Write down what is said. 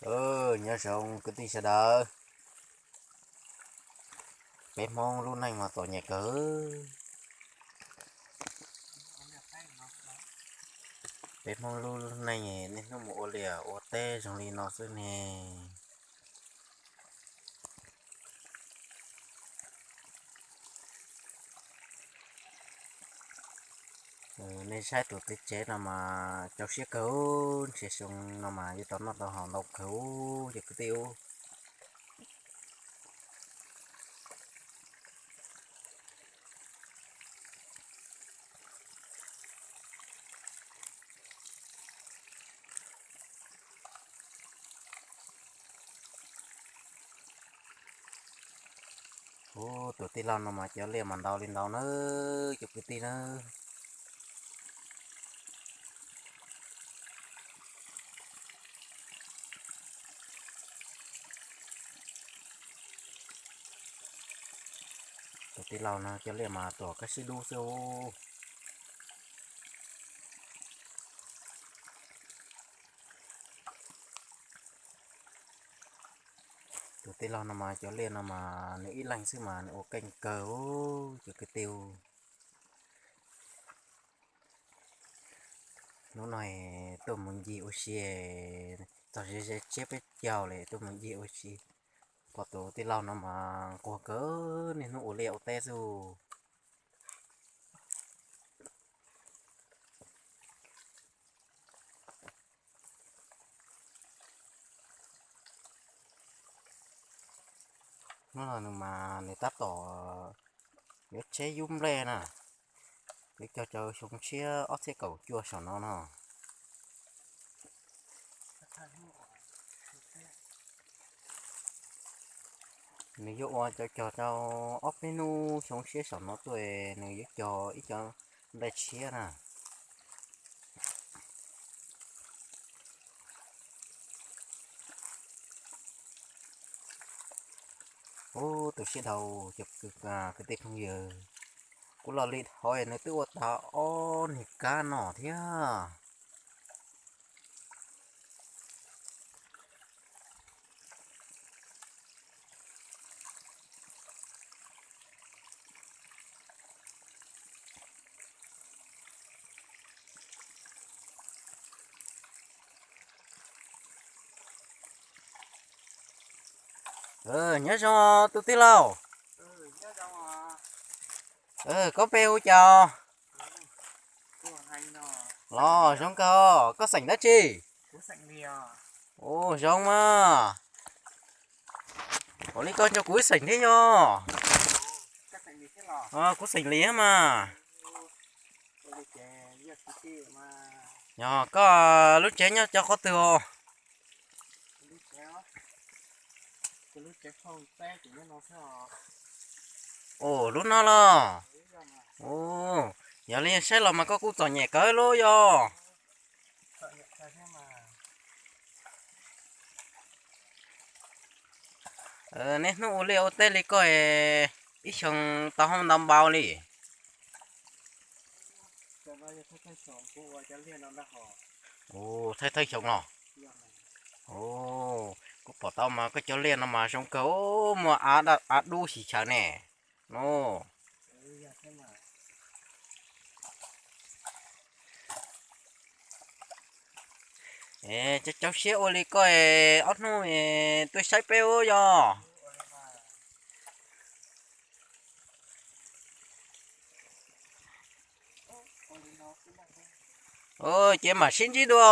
Nyob zoo kwv tij sawv daws, peb Hmoob lub neej mas txom nyem kawg. Peb Hmoob lub neej niaj hnub mus ua liaj ua teb zoo li no xwb ne. Nej saib tus txiv tsev no mas rau siab kawg, ntshe xyoo no mas yuav tau noj tau haus ntau kawg cov kwv tij. Ub, tus tij laug no mas cov liaj mas ntau li ntau nawb cov kwv tij nawb. Tus tij laug no cov liaj mas tuam kab sib dub xwb. Tus tij laug no mas cov liaj no mas nws ib leeg xwb mas nws ua keej kawg cov kwv tij. Hnub no tuaj mus ncig ua si txog ze ze tsiab peb caug li tuaj mus ncig ua si, pom tus tij laug no mas nquag kawg niaj hnub ua liaj ua teb xwb. Hnub no nws mas nws tab tom yuav tsheb yub nplej na, yuav cog rau xyoo tshiab ob txhiab kaum cuaj saum no no. Nws yuav ua cov cog rau ob peb hnub xyoo tshiab saum no tuaj, nws yuav cog ib co nplej tshiab na. Ub, tu siab dhau cov kwv tij phooj ywg, kuv los li dhau nws twb ua tag ob niag kab no thiab. Nyob zoo tus tij laug, koj pe hu cas? Los zoo kawg, koj xeem dab tsi? Ua zoo mas. Ua li koj nco kuv ib xeem thiab yog? Kuv xeem Lis mas. Yog koj lub tsev nyob cov qhov twg os? Ua lub no los? Yog li saib los mas koj kuj txom nyem kawg lub yog. Niaj hnub ua liaj ua teb li koj, ib xyoo tau hauj ntau npaum li? Thawj thawj xyoo los? Kuv pom tau mas koj cov liaj no mas zoo kawg, muaj av dub xyim xyaw ne. Cov caub siab ua li koj, ob hnub tuaj saib peb ub yog. Ces mam sib ntsib dua.